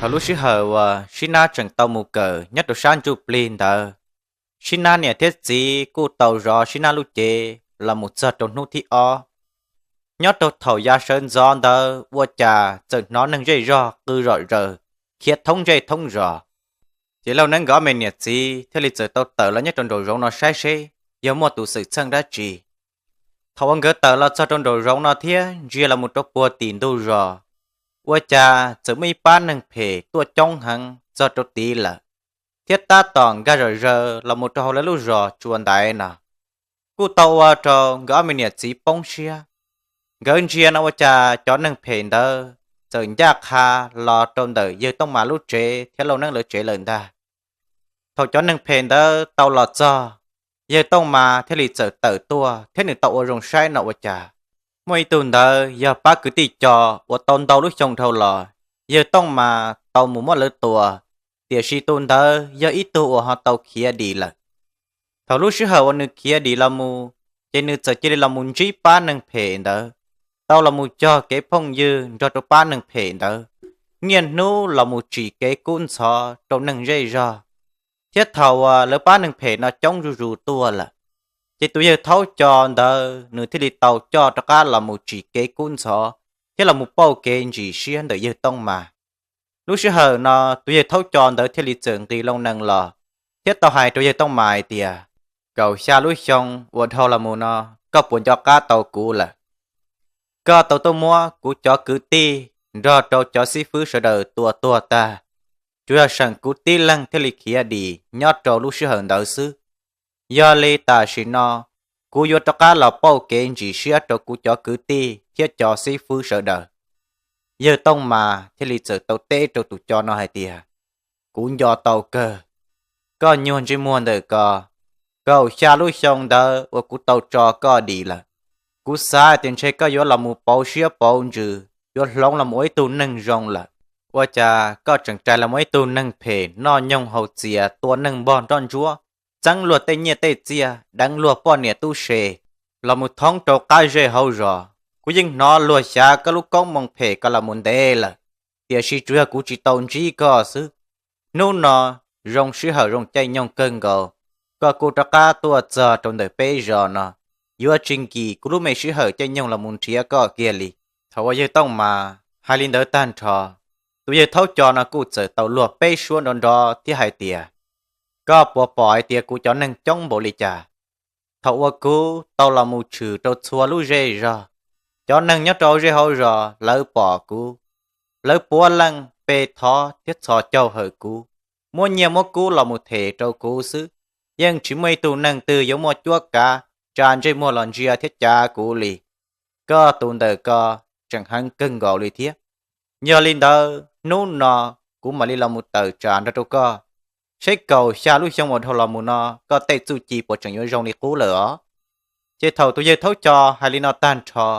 Thaum lub sij hawm uas Sib Nab tseem tau mus kawm nyob rau sab ntsuj plig ntawd, Sib Nab niam thiab txiv kuj tau zov Sib Nab lub cev los mus txog rau hnub thib ob. Nyob rau thaum yav sawv ntxov ntawd ua cas txawm hnov neeg zej zog qw zom zaws khiav thoob zej thoob zos. Ces Lauj Neeb nkawd ob me niam txiv thiaj li txawm tau tawm los nyob rau nraum zoov no saib seb yog muaj tus xwm txheej dab tsi. Thaum uas nkawd tawm los txog rau nraum zoov no thiab ntsia los mus rau puag tim ntug zos, ua cas txawm muaj ib pab neeg phem tuaj coob heev txog rau tid lawm, thiab tab tom nkag zom zaws los mus rau hauv lawv lub zos tsua ntaiv no. Kuj tau ua rau nkawd ob me niam txiv poob siab. Nkawd ntsia no ua cas cov neeg phem ntawd txawm ncaj qha los rau ntawm yawg Tooj Mas lub tsev thiab Lauj Neeb lawv tsev lawm ntag. Thaum cov neeg phem ntawd tau los txog, yawg Tooj Mas thiaj li txawm tawm tuaj thiab nws tau ua zoo saib no ua cas muaj ib tug ntawd yog pab kwv tij co uas tau ntau lub xyoo dhau los yawg Tooj Mas tau mus muab lawv tua, tiam sis tus ntawd yog ib tug uas ho tau khiav dim lawm. Thaum lub sij hawm uas nws khiav dim los mus, ces nws txawm cia li los mus ntsib pab neeg phem ntawd, tau los mus cog kev phooj ywg nrog rau pab neeg phem ntawd, niaj hnub los mus tsim kev kub ntxhov rau neeg zej zog. Thiab thaum uas lawv pab neeg phem no coob zuj zus tuaj lawm, ces tus yawg Thaub Co ntawd nws thiaj li tau coj rov qab los mus tsim kev kub ntxhov thiab los mus pauj kev ntsim siab ntawm yawg Tooj Mas. Lub sij hawm no tus yawg Thaub Co ntawd thiaj li txawm nqis loo nees los thiab tau hais rau yawg Tooj Mas hais tias, kaum xya lub xyoo uas dhau los mus no, koj puas nco qab tau kuv lawm? Koj tau tuaj muab kuv cov kwv tij nrog rau cov xib fwb sawv daws tua tuag tag, tsuas yog seem kuv tib leeg thiaj li khiav dim nyob rau lub sij hawm ntawd xwb. Yog li tam sim no kuv yuav rov qab los pauj kev ntsim siab rau kuv cov kwv tij thiab cov xib fwb sawv daws. Yawg Tooj Mas thiaj li txawm tau teb rau tus co no hais tias, kuv nco tau kawg koj nyuag ntsej muag ntawm ko. Kaum xya lub xyoo ntawd uas kuv tau tso koj dim lawm, kuv xav tias ntshe koj yuav los mus pauv siab pauv ntsws, yuav hloov los mus ua ib tug neeg zoo lawm. Ua cas koj tseem rais los mus ib tug neeg phem noj nyoog haus txias, tua neeg npog nroj ntsuab, txeeb luag tej nyiaj tej txiaj, deev luag poj niam tub se, los mus thoob rau qab zej hauv zos. Kuv yeej hnov luag xyav koj lub koob moo phem ko los mus ntev lawm, tiam sis tsuas yog kuv tsis tau ntsib koj xwb. Hnub no zoo sij hawm zoo caij nyoog kawg nkaus, koj kuj rov qab tuaj txog rau ntawm peb zos no, yuav tsis nkim kuv lub me sij hawm caij nyoog los mus nrhiav koj kiag li. Thaum uas yawg Tooj Mas hais li ntawd tag nrho, tus yawg Thaub Co no kuj txawm tau luag peb suab nrov nrov thiab hais tias, koj puas pom hais tias kuv cov neeg coob npaum li cas? Thaum uas kuv tau los mus tshwm rau txhua lub zej zog, cov neeg nyob rau zej hauv zos lawv pom kuv, lawv puav leej pe thov thiab txhos caug hawm kuv, muab nyiaj muab kub los mus them rau kuv xwb, yeej tsis muaj ib tug neeg twg yuav muaj cuab kav tsa ntsej muag los ntsia thiab cav kuv li. Koj tus ntawm ko tseem heev kawg nkaus li thiab. Yog li ntawd hnub no kuv mam li los mus tawm tsam nrog rau koj, seb kaum xya lub xyoo uas dhau los mus no koj tej txuj ci puas tseem yuav zoo li qub lawm os? Ces thaum tus yawg Thaub Co hais li no tag nrho,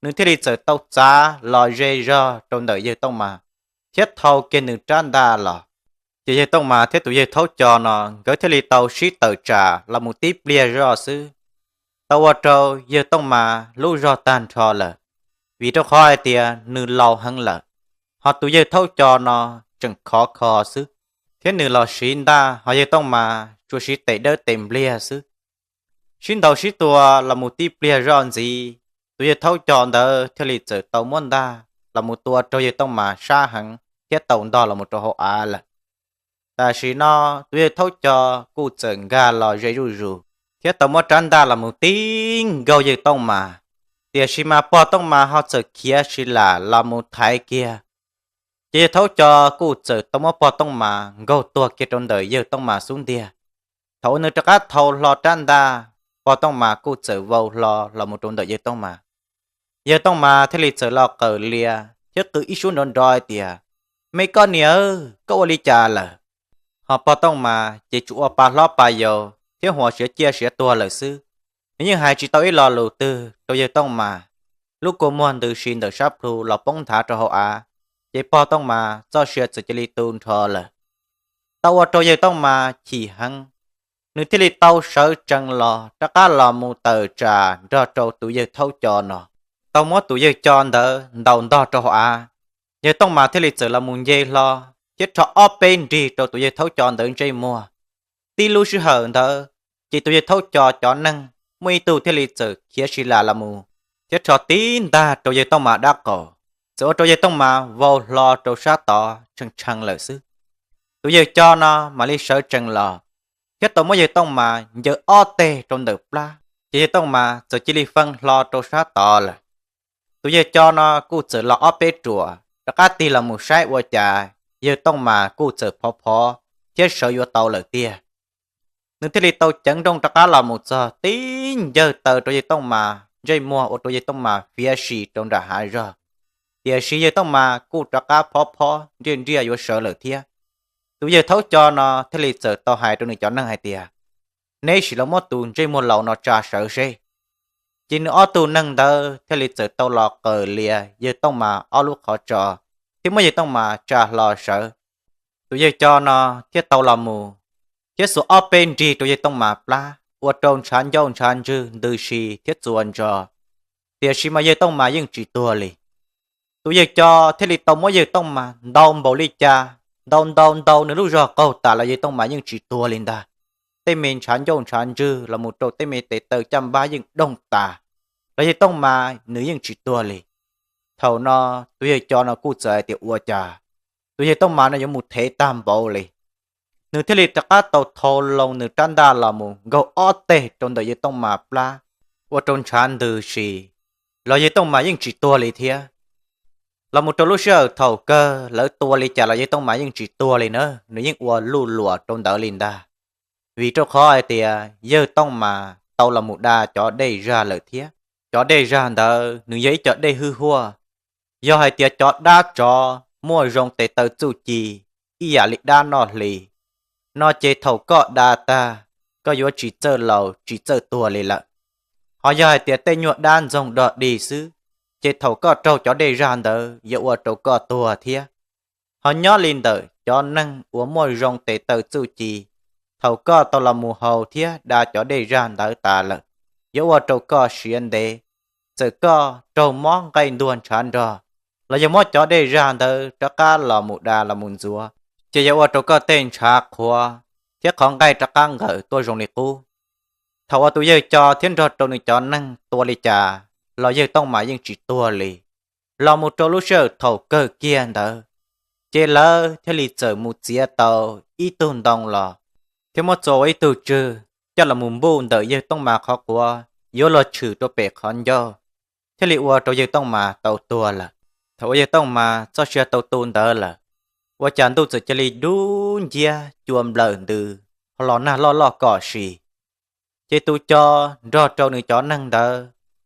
nws thiaj li txawm tau txav los ze zog rau ntawm yawg Tooj Mas, thiab thau kiag nws rab ntaj los. Ces yawg Tooj Mas thiab tus yawg Thaub Co no nkawd thiaj li tau sib tawm tsam los mus tib pliag zoj xwb, tau ua rau yawg Tooj Mas lub zog tag nrho lawm, vim rau qhov hais tias nws laus heev lawm, ho tus yawg Thaub Co no tseem khov kho xwb, thiab nws los siv ntaj, ho yawg Tooj Mas tsuas siv tes dawb tes npliag xwb. Sib ntaus sib tua los mus tib pliag zoj ntxiv, tus yawg Thaub Co ntawd thiaj li txawm tau muab ntaj los mus tua raug yawg Tooj Mas sab heev thiab tau ntog los mus rau hauv av lawm. Tam sim no tus yawg Thaub Co kuj txawm nkag los ze zuj zus, thiab tau muab rab ntaj los mus tib nkaug yawg Tooj Mas, tiam sis mas pog Tooj Mas ho txawm khiav si lam los mus thaiv kiag. Ces yawg Thaub Co kuj txawm tau muab pog Tooj Mas nkaug tuag kiag rau ntawm yawg Tooj Mas xub ntiag. Thaum uas nws rov qab thau hlo rab ntaj, pog Tooj Mas kuj txawm vau hlo los mus rau ntawm yawg Tooj Mas. Yawg Tooj Mas thiaj li txawm los qawm lias thiab qw ib suab nrov nrov hais tias, me koj niam, koj ua li cas lawm? Ho pog Tooj Mas ces tsuas ua pa hlob pa yau thiab huas siav ciaj siav tuag lawm xwb. Nws yeej hais tsis tau ib lo lus twg rau yawg Tooj Mas. Lub kua muag ntws si ntawm sab plhu los poob nthav rau hauv av, ces pog Tooj Mas txoj sia txawm cia li tu nrho lawm. Tau ua rau yawg Tooj Mas chim heev, nws thiaj li tau sawv tsees los rov qab los mus tawm tsam nrog rau tus yawg Thaub Co no, tau muab tus yawg Co ntawd ntaus ntog rau hauv av. Yawg Tooj Mas thiaj li txawm los mus nce hlo, thiab rho ob peb nrig rau tus yawg Thaub Co ntawd ntsej muag. Tib lub sij hawm ntawd ces tus yawg Thaub Co cov neeg muaj ib tug thiaj li txawm khiav si las los mus thiab rho tib ntag rau yawg Tooj Mas dab qaum, txawm ua rau yawg Tooj Mas vau hlo rau sab tod tshee tshee lawm xwb. Tus yawg Co no mam li sawv tsees los thiab tau muab yawg Tooj Mas ncaws ob teg rau ntawm plab, ces yawg Tooj Mas txawm cia li fee hlo rau sab tod lawm. Tus yawg Co no kuj txawm los ob peb ruam rov qab tig los mus saib ua cas yawg Tooj Mas kuj txawm phov phov thiab sawv yuav tau lawm tiag. Nws thiaj li tau ceev nrooj rov qab los mus txog tib ncawg taw rau yawg Tooj Mas ntsej muag ua rau yawg Tooj Mas fiav si rau nram hav zog. Tiam sis yawg Tooj Mas kuj rov qab phov phov nriaj nriaj yuav sawv lawm thiab. Tus yawg Thaub Co no thiaj li txawm tau hais rau nws cov neeg hais tias, neb sim los muab tus ntsej muag laus no tsa sawv seb. Ces nws ob tug neeg ntawd thiaj li txawm tau los qaws lias yawg Tooj Mas ob lub qhov tso thiab muab yawg Tooj Mas tsa hlo sawv. Tus yawg Co no thiaj tau los mus thiab xuas ob peb nrig rau yawg Tooj Mas plab ua rau ntshav ncauj ntshav ntswg ntws si thiab txua ntso. Tiam sis mas yawg Tooj Mas yeej tsis tuag li. Tus yawg Co thiaj li tau muab yawg Tooj Mas ntaus npaum li cas, ntaus ntaus ntaus nws lub zog qaug tas los yawg Tooj Mas yeej tsis tuag li ntag. Tej me ntshav ncauj ntshav ntswg los mus rau tej me tes taw caj npab yeej doog tas, los yawg Tooj Mas nws yeej tsis tuag li. Thaum no tus yawg Co no kuj txawm hais tias ua cas tus yawg Tooj Mas no yuav mus thev tag npaum li. Nws thiaj li rov qab tau thau loo nws rab ntaj los mus nkaug ob teg rau ntawm yawg Tooj Mas plab, ua rau ntshav ntws si, los yawg Tooj Mas yeej tsis tuag li thiab. Los mus rau lub sij hawm thaum kawg lawv tua li cas los yawg Tooj Mas yeej tsis tuag li na, nws yeej ua luj luam rau ntawd li ntag. Vim rau qhov hais tias yawg Tooj Mas tau los mus da cov dej zag lawm thiab. Cov dej zag ntawd nws yog ib co dej hwj huaj. Yog hais tias cov dab tsov muaj zoo tes taw txuj ci ib yam li dab noj hli no ces thaum koj da tag, koj yuav tsis txawj laus tsis txawj tuag li lawm. Ho yog hais tias tej nyuag dab ntxoog dog dig xwb, ces thaum koj raug cov dej zag ntawd yuav ua rau koj tuag thiab. Ho nyob li ntawm cov neeg uas muaj zoo tes taw txuj ci, thaum koj tau los mus haus thiab da cov dej zag ntawd tas lawm, yuav ua rau koj siav ntev. Txawm koj raug mob nqaij ntuag ntshav nrog, los yog muab cov dej zag ntawd rov qab los mus da los mus ntxuav, ces yuav ua rau koj tej ntshav qhuav thiab qhov nqaij rov qab nqawm tuaj zoo li qub. Thaum uas tus yawg Co thiab nrog rau nws cov neeg tua li cas los yawg Tooj Mas yeej tsis tuag li. Los mus rau lub sij hawm thaum kawg kiag ntawd, ces lawv thiaj li txawm mus txiav tau ib tug ntoo los thiab muab txua ua ib tug tswg coj los mus npuj ntawm yawg Tooj Mas qhov quav yuav luag tshwm rau pem qhov ncauj, thiaj li ua rau yawg Tooj Mas tau tuag lawm. Thaum uas yawg Tooj Mas txoj sia tau tu ntawd lawm, ua cas ntuj txawm cia li dub nciab cua nplawm ntws, ho los nag loj loj kom si. Ces tus Co nrog rau nws cov neeg ntawd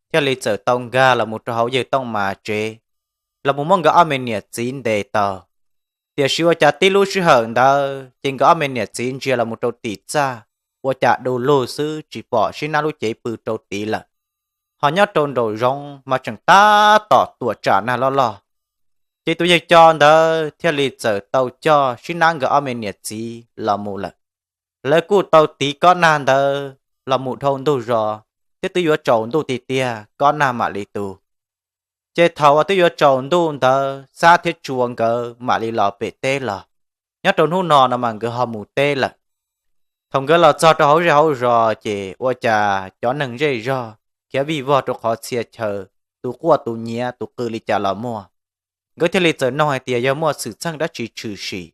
thiaj li txawm tau nkag los mus rau hauv yawg Tooj Mas tsev, los mus muab nkawd ob me niam txiv ntes tau. Tiam sis ua cas tib lub sij hawm ntawd ces nkawd ob me niam txiv ntsia los mus rau tim txaj, ua cas du lug xwb tsis pom sib nab lub cev pw rau tid lawm. Ho nyob rau nraum zoov mas tseem tab tom tuam tsam nag loj loj. Ces tus yawg Co ntawd thiaj li txawm tau coj sib nab nkawd ob me niam txiv los mus lawm. Lawv kuj tau tiv kob nag ntawd los mus dhau ntug zos, thiab twb yuav tsaus ntuj tiag tiag kob nag mam li tu. Ces thaum uas twb yuav tsaus ntuj ntawd Xab thiab Tsua nkawd mam li los pem teb los. Nyob rau hnub no no mas nkawd ho mus teb lawm. Thaum nkawd los txog rau hauv zej hauv zos ces ua cas cov neeg zej zog khiav vij vog rau qhov txhia chaw, tus quaj tus nyiav tus qw li cas los muaj. Nkawd thiaj li txawm noog hais tias yog muaj xwm txheej dab tsi tshwm sim.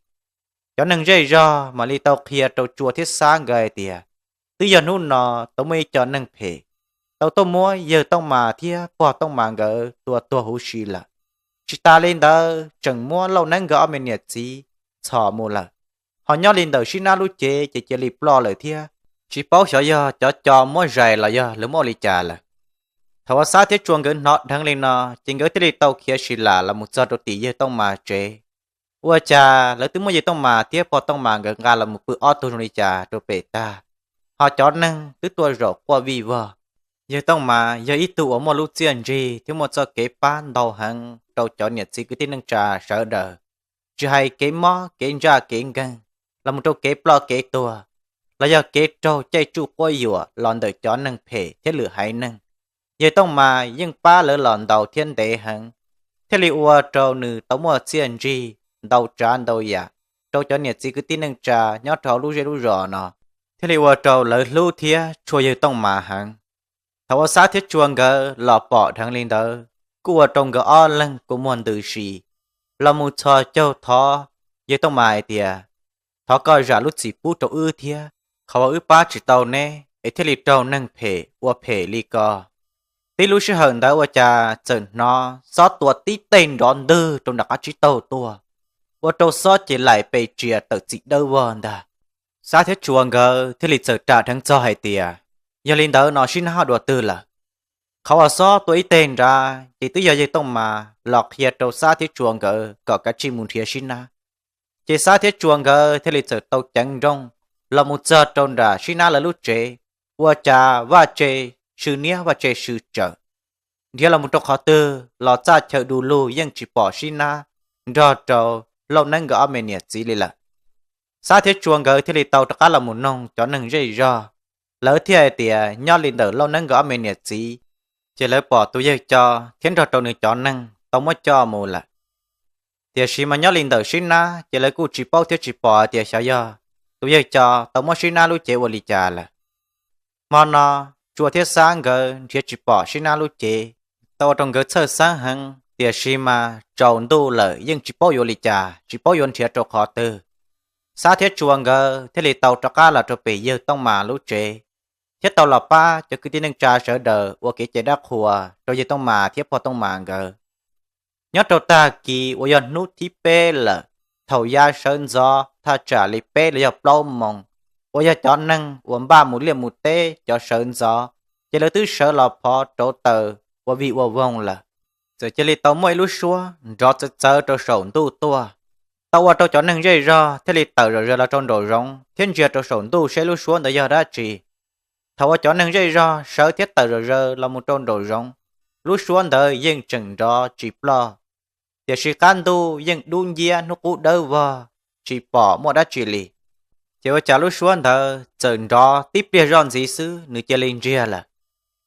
Cov neeg zej zog mam li tau qhia rau Tsua thiab Xab nkawd hais tias, twb yog hnub no tau muaj ib co neeg phem tau tuaj muab yawg Tooj Mas thiab pog Tooj Mas nkawd tua tuag huv si lawm. Tsis tas li ntawd tseem muab Lauj Neeb nkawd ob me niam txiv txhom mus lawm. Ho nyob li ntawm sib nab lub cev ces cia li ploj lawm thiab, tsis paub xyov yog cov Co muab zais los yog lawv muab ua li cas lawm. Thaum uas Xab thiab Tsua nkawd hnov dheev li no, ces nkawd thiaj li tau khiav si lam los mus txog rau tim yawg Tooj Mas tsev. Ua cas lawv twb muab yawg Tooj Mas thiab pog Tooj Mas nkawd nqa los mus pw ob tug zoo li cas rau pem tag, ho cov neeg twb tuaj zaum quaj vij vog. Yawg Tooj Mas yog ib tug uas muaj lub txiaj ntsig thiab muaj txoj kev pab ntau heev rau cov niam txiv kwv tij neej tsa sawv daws, tsis hais kev mob kev ntsaj kev nkeeg, los mus rau kev ploj kev tuag, los yog kev raug caij tsuj quab yuam los ntawm cov neeg phem thiab lwm haiv neeg. Yawg Tooj Mas yeej pab lawv los ntau thiab ntev heev, thiaj li ua rau nws tau muaj txiaj ntsig ntau tsav ntau yam, rau cov niam txiv kwv tij neej tsa nyob rau hauv lub zej lub zos no, thiaj li ua rau lawv hlub thiab tshua yawg Tooj Mas heev. Thaum uas Xab thiab Tsua nkawd los pom dheev li ntawd, kuj ua rau nkawd ob leeg kua muag ntws si los mus txhos caug thov yawg Tooj Mas hais tias, thov koj zam lub txim pub rau wb thiab, qhov uas wb pab tsis tau neb es thiaj li raug neeg phem ua phem li ko. Tib lub sij hawm ntawd ua cas txawm hnov Xob tua tib teg nrov ntwg rau nram qab tsib taug tuaj, ua rau Xob ces laim pes tsia tawm txim dawb vog ntag. Xab thiab Tsua nkawd thiaj li txawm ram dheev txog hais tias, yog li ntawd no Sib Nab ho dua twg lawm? Qhov uas Xob tua ib teg nrad ces twb yog yawg Tooj Mas los qhia rau Xab thiab Tsua nkawd kom kav tsij mus nrhiav Sib Nab. Ces Xab thiab Tsua nkawd thiaj li txawm tau ceev nrooj los mus txog rau nram Sib Nab lawv lub tsev, ua cas vaj tse sw niab vaj tse sw tsawm, nrhiav los mus rau qhov twg los txaj chaw du lug yeej tsis pom Sib Nab nrog rau Lauj Neeb nkawd ob me niam txiv li lawm. Xab thiab Tsua nkawd thiaj li tau rov qab los mus noog cov neeg zej zog, lawv thiaj hais tias nyob li ntawm Lauj Neeb nkawd ob me niam txiv, ces lawv pom tus yawg Co thiab nrog rau nws cov neeg tau muab coj mus lawm. Tiam sis mas nyob li ntawm Sib Nab ces lawv kuj tsis paub thiab tsis pom hais tias xyov yog tus yawg Co tau muab Sib Nab lub cev ua li cas lawm. Hmo no Tsua thiab Xab nkawd nrhiav tsis pom Sib Nab lub cev, tau ua rau nkawd txhawj xeeb heev, tiam sis mas tsaus ntuj lawm yeej tsis paub yuav li cas, tsis paub yuav nrhiav rau qhov twg. Xab thiab Tsua nkawd thiaj li tau rov qab los rau pem yawg Tooj Mas lub tsev, thiab tau los pab cov kwv tij neej tsa sawv daws ua kev cai dab qhuas rau yawg Tooj Mas thiab pog Tooj Mas nkawd. Nyob rau tag kis uas yog hnub thib peb lawm, thaum yav sawv ntxov thaj tsam li peb los yog plaub moos, uas yog cov neeg uas npaj mus liaj mus teb cov sawv ntxov, ces lawv twb sawv los phov rauv taws ua vij ua voog lawm. Txawm cia li tau muaj ib lub suab nrov txawv txawv rau saum ntuj tuaj, tau ua rau cov neeg zej zog thiaj li tawm zom zaws los rau nraum zoov thiab ntsia rau saum ntuj seb lub suab ntawd yog dab tsi. Thaum uas cov neeg zej zog sawv thiab tawm zom zaws los mus rau nraum zoov, lub suab ntawd yeej tseem nrov tsis ploj, tiam sis qab ntuj yeej dub nciab hnub qub dawb vog, tsis pom muaj dab tsi li. Ces ua cas lub suab ntawd txawm nrov tib pliag zoj ntxiv xwb nws cia li ntsiag lawm.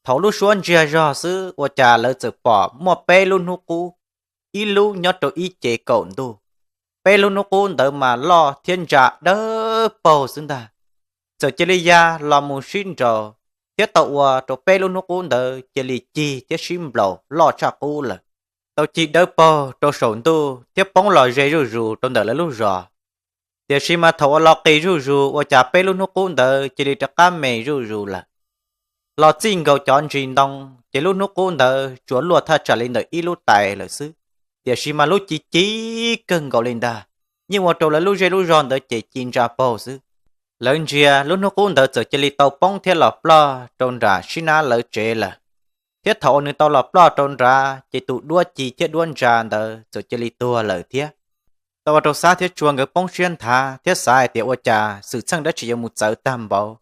Thaum lub suab ntsiag zog xwb ua cas lawv txawm pom muaj peb lub hnub qub, ib lub nyob rau ib ce kaum ntuj. Peb lub hnub qub ntawd mas loj thiab ntsa dawb paug xwb ntag. Txawm cia li ya los mus sib nraus, thiab tau ua rau peb lub hnub qub ntawd cia li cig thiab sib nplaum loj tshaj qub lawm. Tau cig dawb paug rau saum ntuj thiab poob los ze zuj zus rau ntawm lawv lub zos. Tiam sis mas thaum uas los qis zuj zus ua cas peb lub hnub qub ntawd cia li rov qab me zuj zus lawm. Los txij nkaus cov ntsis ntoo, ces lub hnub qub ntawd tsuas luaj thaj tsam li ntawm ib lub tais lawm xwb, tiam sis mas lub ci ci kawg nkaus li ntag, yeej ua rau lawv lub zej lub zog ntawd ces ci ntsa paug xwb. Lawv ntsia lub hnub qub ntawd txawm cia li tau poob thiab los ploj rau nram Sib Nab lawv tsev lawm. Thiab thaum uas nws tau los ploj rau nrad ces tus duab ci thiab duab ntsa ntawd txawm cia li tuag lawm thiab. Tau ua rau Xab thiab Tsua nkawd poob siab nthav thiab xav hais tias ua cas xwm txheej dab tsi yuav mus txawv tag npaum.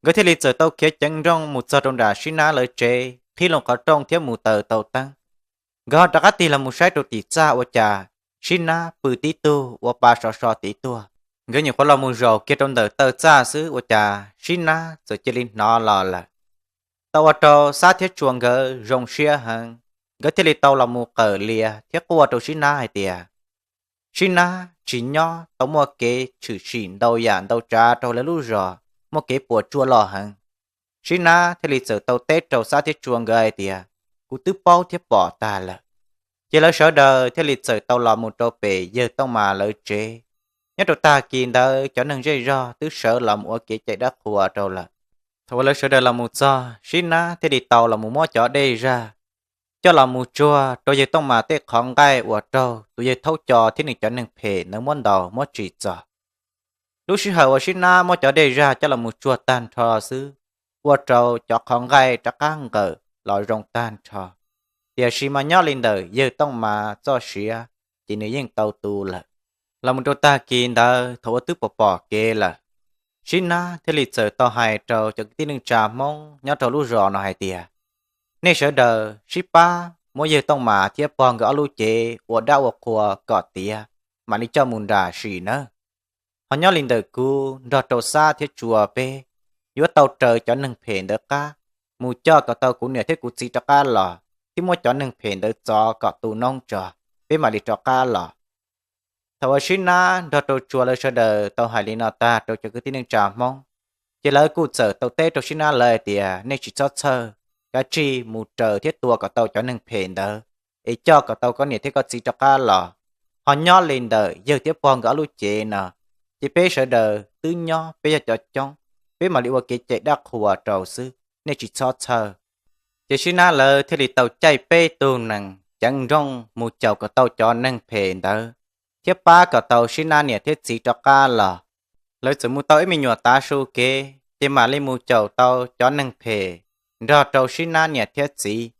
Nkawd thiaj li txawm tau khiav ceev nrooj mus txog rau nram Sib Nab lawv tsev, qhib loo qhov rooj thiab mus taws tau teeb. Nkawd ho rov qab tig los mus saib rau tim txaj ua cas Sib Nab pw tib tug ua pa sov so tid tuag. Nkawd nyuam qhuav los mus zaum kiag rau ntawm taw txaj xwb ua cas Sib Nab txawm cia li hnov los lawm. Tau ua rau Xab thiab Tsua nkawd zoo siab heev, nkawd thiaj li tau los mus qawm lias thiab quaj rau Sib Nab hais tias, Sib Nab, tsis nyob tau muaj kev tshwm sim ntau yam ntau tsav rau lawv lub zos, muaj kev puas tsuaj loj heev. Sib Nab thiaj li txawm tau teb rau Xab thiab Tsua nkawd hais tias, kuv twb paub thiab pom tag lawm. Ces lawv sawv daws thiaj li txawm tau los mus rau pem yawg Tooj Mas lawv tsev. Nyob rau tag kis ntawd cov neeg zej zog twb sawv los mus ua kev cai dab qhuas rau lawm. Thaum uas lawv sawv daws los mus txog, Sib Nab thiaj li tau los mus muab cov dej zag coj los mus tsuag rau yawg Tooj Mas tej qhov nqaij uas raug tus yawg Thaub Co thiab nws cov neeg phem ntawd muab ntaus muab tsim txom. Lub sij hawm uas Sib Nab muab cov dej zag coj los mus tsuag tag nrho xwb, ua rau cov qhov nqaij rov qab nqawm los zoo tag nrho. Tiam sis mas nyob li ntawm yawg Tooj Mas txoj sia, ces nws yeej tau tu lawm. Los mus rau tag kis ntawd thaum uas twb pom pom kev lawm, Sib Nab thiaj li txawm tau hais rau cov kwv tij neej tsa Hmoob nyob rau lub zos no hais tias, nej sawv daws sib pab muab yawg Tooj Mas thiab pog nkawd ob lub cev ua dab ua qhua kom tiav, mam li coj mus nram sim nawb. Ho nyob li ntawm kuv nrog rau Xab thiab Tsua peb yuav tau raws cov neeg phem ntawd qab mus coj kom tau kuv niam thiab kuv txiv rov qab los, thiab muab cov neeg phem ntawd txov kom tu noob tso, peb mam li rov qab los. Thaum uas Sib Nab nrog rau Tsua lawv sawv daws tau hais li no tag rau cov kwv tij neej tsa Hmoob, ces lawv kuj txawm tau teb rau Sib Nab lawv hais tias, nej tsis txhob txhawj, kav tsij mus raws thiab tua kom tau cov neeg phem ntawd, es coj kom tau koj niam thiab koj txiv rov qab los. Ho nyob li ntawm yawg thiab pog nkawd ob lub cev no, ces peb sawv daws twb nyob, peb yog cov coob, peb mam li ua kev cai dab qhuas rau xwb, nej tsis txhob txhawj. Ces Sib Nab lawv thiaj li tau caij peb tug nees ceev nrooj mus caum kom tau cov neeg phem ntawd, thiab pab kom tau Sib Nab niam thiab txiv rov qab los. Lawv txawm mus tau ib me nyuam tav su kev, ces mam li mus caum tau cov neeg phem nrog rau Sib Nab niam thiab txiv.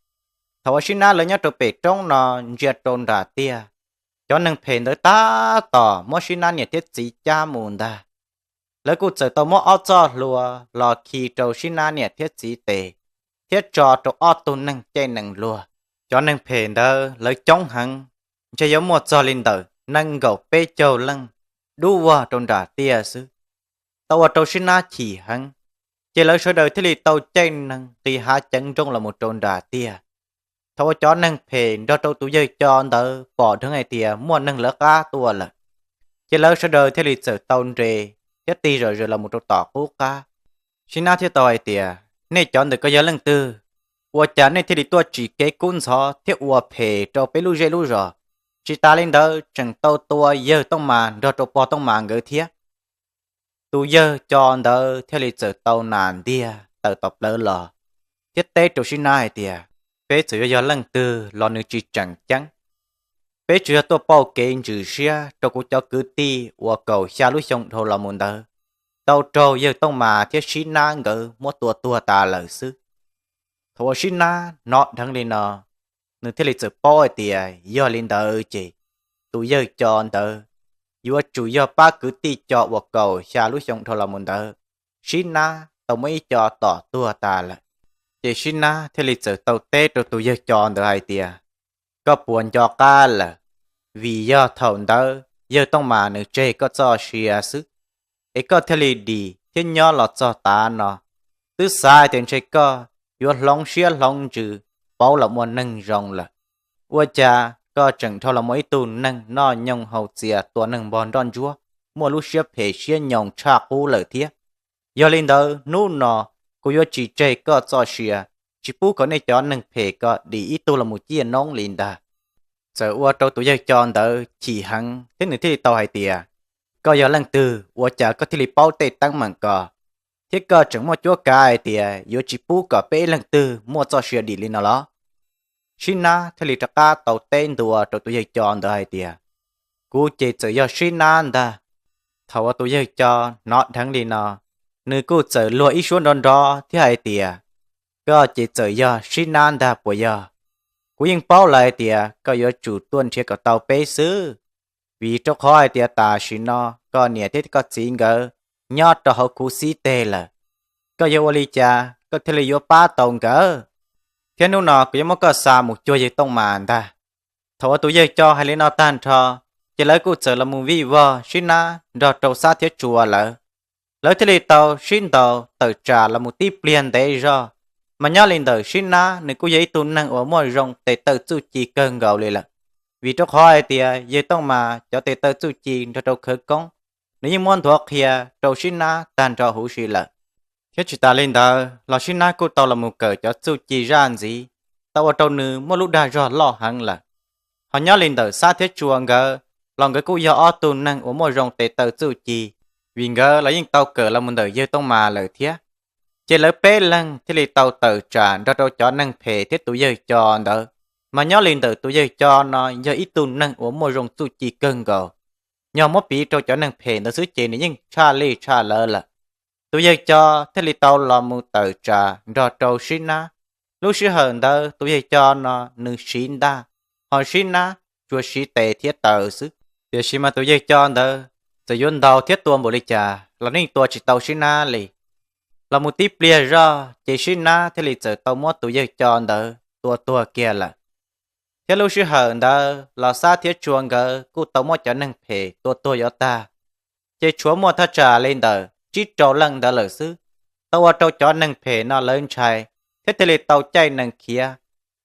Thaum uas Sib Nab lawv nyob rau pem roob no ntsia rau nram tiaj, cov neeg phem ntawd tab tom muab Sib Nab niam thiab txiv cab mus ntag. Lawv kuj txawm tau muab ob txoj hlua los khi rau Sib Nab niam thiab txiv tes, thiab tso rau ob tug neeg caij nees luag. Cov neeg phem ntawd lawv coob heev, ntshe yuav muaj txog li ntawm nees nkaum peb caug leej dub vog rau nram tiaj xwb. Tau ua rau Sib Nab chim heev, ces lawv sawv daws thiaj li tau caij nees nqis hav ceev nrooj los mus rau nram tiaj. Thaum uas cov neeg phem nrog rau tus yawg Co ntawd pom dheev hais tias muaj neeg lawv qab tuaj lawm, ces lawv sawv daws thiaj li txawm tau nres thiab tig zom zaws los mus rau tom qub qab. Sib Nab thiaj tau hais tias, nej cov ntawm ko yog leej twg? Ua cas nej thiaj li tuaj tsim kev kub ntxhov thiab ua phem rau peb lub zej lub zos? Tsis tas li ntawd tseem tau tua yawg Tooj Mas nrog rau pog Tooj Mas nkawd thiab. Tus yawg Co ntawd thiaj li txawm tau nas ntiag tawm tom plawv los, thiab teb rau Sib Nab hais tias, peb txawm yuav yog leej twg los nws tsis tseem ceeb. Peb tsuas yog tuaj pauj kev ntsws siab rau kuv cov kwv tij uas kaum xya lub xyoo dhau los mus ntawd tau raug yawg Tooj Mas thiab Sib Nab nkawd muab tua tuag tas lawm xwb. Thaum uas Sib Nab hnov dheev li no, nws thiaj li txawm paub hais tias yog li ntawd ces tus yawg Co ntawd yuav tsum yog pab kwv tij Co uas kaum xya lub xyoo dhau los mus ntawd, Sib Nab tau muab ib co tom tuag tas lawm. Ces Sib Nab thiaj li txawm tau teb rau tus yawg Co ntawd hais tias, koj puas nco qab lawm? Vim yog thaum ntawd yawg Tooj Mas nws tseg koj txoj sia xwb, es koj thiaj li dim thiab nyob los txog tav no. Twb xav hais tias ntshe koj yuav hloov siab hloov ntsws pauv los ua neeg zoo lawm, ua cas koj tseem dhau los ua ib tug neeg noj nyoos haus txias tua neeg npog nroj ntsuab, muaj lub siab phem siab nyoos tshaj qub lawm thiab. Yog li ntawd hnub no kuv yuav tsis tseg koj txoj sia, tsis pub kom nej cov neeg phem ko dim ib tug los mus ciaj noob li ntag. Txawm ua rau tus yawg Co ntawd chim heev thiab nws thiaj li tau hais tias, koj yog leej twg ua cas koj thiaj li paub tej teeb meem ko, thiab koj tseem muaj cuab kav hais tias yuav tsis pub kom peb ib leej twg muaj txoj sia dim li no los? Sib Nab thiaj li rov qab tau teb ntua rau tus yawg Co ntawd hais tias, kuv ces txawm yog Sib Nab ntag. Thaum uas tus yawg Co hnov dheev li no, nws kuj txawm luag ib suab nrov nrov thiab hais tias, koj ces txawm yog Sib Nab ntag puas yog? Kuv yeej paub lawm hais tias koj yuav tsum tuaj nrhiav kom tau peb xwb, vim rau qhov hais tias tam sim no koj niam thiab koj txiv nkawd nyob rau hauv khuv xib teg lawm. Koj yuav ua li cas koj thiaj li yuav pab tau nkawd? Thiab hnub no kuv yuav muab koj xa mus cuag yawg Tooj Mas ntag. Thaum uas tus yawg Co hais li no tag nrho, ces lawv kuj txawm los mus vij vog Sib Nab nrog rau Xab thiab Tsua lawv. Lawv thiaj li tau sib ntaus tawm tsam los mus tib pliag ntev zog. Mas nyob li ntawm Sib Nab nws kuj yog ib tug neeg uas muaj zoo tes taw txuj ci kawg nkaus li lawm, vim rau qhov hais tias yawg Tooj Mas cov tes taw txuj ci nrog rau khawv koob, nws yeej muab nthuav qhia rau Sib Nab tag nrho huv si lawm. Thiab tsis tas li ntawd los Sib Nab kuj tau los mus kawm cov txuj ci zaj ntxiv, tau ua rau nws muaj lub dag zog loj heev lawm. Ho nyob li ntawm Xab thiab Tsua nkawd los nkawd kuj yog ob tug neeg uas muaj zoo tes taw txuj ci, vim nkawd los yeej tau kawm los mus ntawm yawg Tooj Mas lawm thiab. Ces lawv peb leeg thiaj li tau tawm tsam nrog rau cov neeg phem thiab tus yawg Co ntawd. Mas nyob li ntawm tus yawg Co no yog ib tug neeg uas muaj zoo txuj ci kawg nkaus, yog muab piv rau cov neeg phem ntawd xwb ces nws yeej tshaj li tshaj lawv lawm. Tus yawg Co thiaj li tau los mus tawm tsam nrog rau Sib Nab. Lub sij hawm ntawd tus yawg Co no nws siv ntaj, ho Sib Nab tsuas siv tes thiab taw xwb. Tiam sis mas tus yawg Co ntawd txawm yuav ntaus thiab tua npaum li cas los yeej tua tsis tau Sib Nab li. Los mus tib pliag zog ces Sib Nab thiaj li txawm tau muab tus yawg Co ntawd tua tuag kiag lawm. Thiab lub sij hawm ntawd los Xab thiab Tsua nkawd kuj tau muab cov neeg phem tua tuag yuav tag, ces tshuav muaj thaj tsam li ntawm tsib rau leej ntawd lawm xwb. Tau ua rau cov neeg phem no lawv ntshai, thiab thiaj li tau caij nees khiav.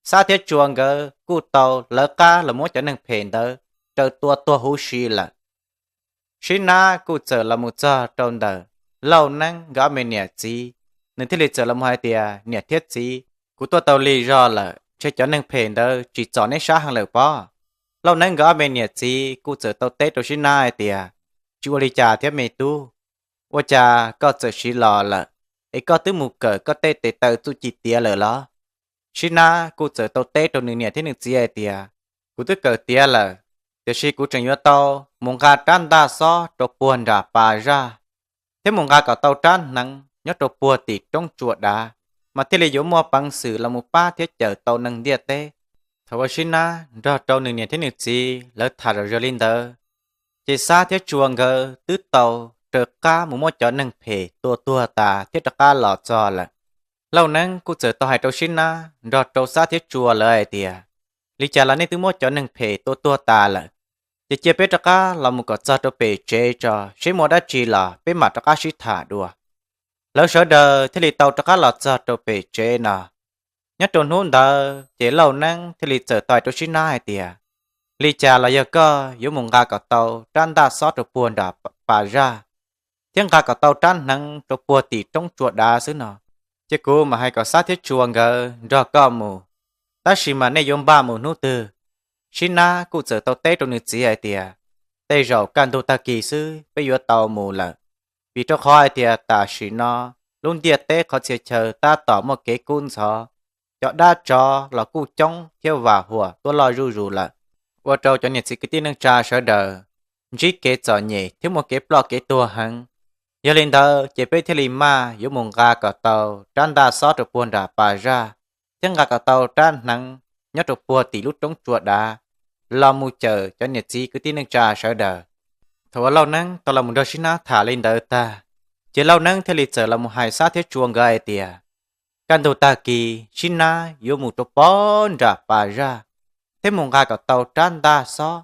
Xab thiab Tsua nkawd kuj tau lawv qab los muab cov neeg phem ntawd raws tua tuag huv si lawm. Sib Nab kuj txawm los mus txog rau ntawm Lauj Neeb nkawd ob me niam txiv, nws thiaj li txawm los mus hais tias, Niam thiab txiv, kuv tuaj tau lig zog lawm, ntshe cov neeg phem ntawd tsis txom neb sab heev lawm pob? Lauj Neeb nkawd ob me niam txiv kuj txawm tau teb rau Sib Nab hais tias, Tsis ua li cas thiab me tub, ua cas koj txawm siv los lawm, es koj twb mus kawm koj tej tes taw txuj ci tiav lawm los? Sib Nab kuj txawm tau teb rau nws niam thiab nws txiv hais tias, Kuv twb kawm tiav lawm, tiam sis kuv tseem yuav tau mus nqa rab ntaj xob rau puag nram pas zaj, thiab mus nqa kom tau rab hneev nyob rau puag tim roob tsua dav, mas thiaj li yuav muaj peev xwm los mus pab thiab cawm tau neeg ntiaj teb. Thaum uas Sib Nab nrog rau nws niam thiab nws txiv lawv tham zom zaws li ntawd, ces Xab thiab Tsua nkawd twb tau raws qab mus muab cov neeg phem tua tuag tas thiab rov qab los txog lawm. Lauj Neeb kuj txawm tau hais rau Sib Nab nrog rau Xab thiab Tsua lawv hais tias, Li cas los nej twb muab cov neeg phem tua tuag tas lawm, ces cia peb rov qab los mus kom txog rau pem tsev tso, seb muaj dab tsi los peb mam rov qab sib tham dua. Lawv sawv daws thiaj li tau rov qab los txog rau pem tsev no. Nyob rau hnub ntawd ces Lauj Neeb thiaj li txawm tau hais rau Sib Nab hais tias, Li cas los yog koj yuav mus nqa kom tau rab ntaj xob rau puag nram pas zaj, thiab nqa kom tau rab hneev rau puag tim roob tsua dav xwb no, ces kuv mam hais kom Xab thiab Tsua nkawd nrog koj mus. Tab sis mas nej yuav npaj mus hnub twg? Sib Nab kuj txawm tau teb rau nws txiv hais tias, Tej zaum kaj ntug tag kis xwb peb yuav tau mus lawm, vim rau qhov hais tias tam sim no lub ntiaj teb qhov txhia chaw tab tom muaj kev kub ntxhov, cov dab tsov los kuj coob thiab vam huam tuaj loj zuj zus lawm, ua rau cov niam txiv kwv tij neej tsa sawv daws ntsib kev txom nyem thiab muaj kev ploj kev tuag heev. Yog li ntawd ces peb thiaj li maj yuav mus nqa kom tau rab ntaj xob rau puag nram pas zaj, thiab nqa kom tau rab hneev nyob rau puag tim lub roob tsua dav los mus cawm cov niam txiv kwv tij neej tsa sawv daws. Thaum uas Lauj Neeb tau los mus nrog Sib Nab tham li ntawd tag, ces Lauj Neeb thiaj li txawm los mus hais Xab thiab Tsua nkawd hais tias, Kaj ntug tag kis Sib Nab yuav mus rau puag nram pas zaj, thiab mus nqa kom tau rab ntaj xob,